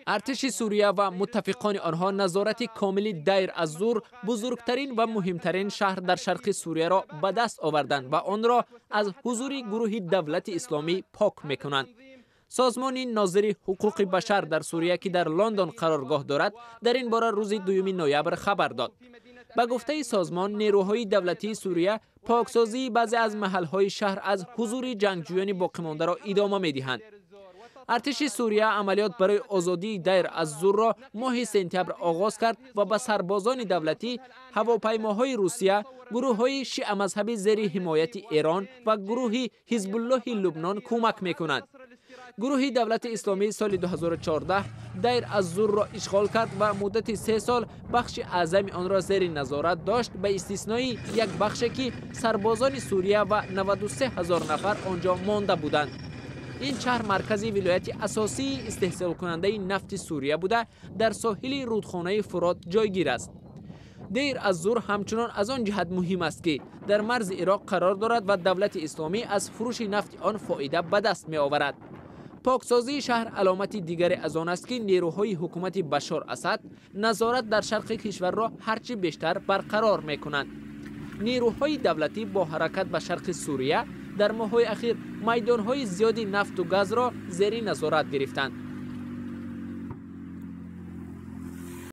Артиши Сурия ва муттафиқони онҳо назорати комили Дайр аз Зур, бузургтарин ва муҳимтарин шаҳр дар шарқи Сурияро ба даст оварданд ва онро аз ҳузури гурӯҳи Давлати Исломӣ пок мекунанд. Созмони нозири ҳуқуқи башар дар Сурия, ки дар Лондон қароргоҳ дорад, дар ин бора рӯзи 2 ноябр хабар дод. Ба гуфтаи созмон, нерӯҳои давлатии Сурия поксозии баъзе аз маҳалҳои шаҳр аз ҳузури ҷангҷӯёни боқимондаро идома медиҳанд. Артиши Сурия амалиёт барои озодии Дайр аз Зурро моҳи сентябр оғоз кард ва ба сарбозони давлатӣ, ҳавопаймоҳои Русия, гурӯҳҳои шиамазҳаби зери ҳимояти Эрон ва гурӯҳи Ҳизбуллоҳи Лубнон кӯмак мекунанд. Гурӯҳи Давлати Исломӣ соли 2014 Дайр аз Зурро ишғол кард ва муддати 3 сол бахши аъзами онро зери назорат дошт, ба истиснои як бахше, ки сарбозони Сурия ва 93 ҳазор нафар он ҷо монда буданд. Ин шаҳр маркази вилояти асосии истеҳсолкунандаи нафти Сурия буда, дар соҳили рудхонаи Фурот ҷойгир аст. Дейр аз Зур ҳамчунон аз он ҷиҳат муҳим аст, ки дар марзи Ироқ қарор дорад ва Давлати Исломӣ аз фурӯши нафти он фоида ба даст меоварад. Поксозии шаҳр аломати дигаре аз он аст, ки нерӯҳои ҳукумати Башор Асад назорат дар шарқи кишварро ҳарчи бештар барқарор мекунанд. Нерӯҳои давлатӣ бо ҳаракат ба шарқи Сурия дар моҳҳои ахир майдонҳои зиёди нафту газро зери назорат гирифтанд.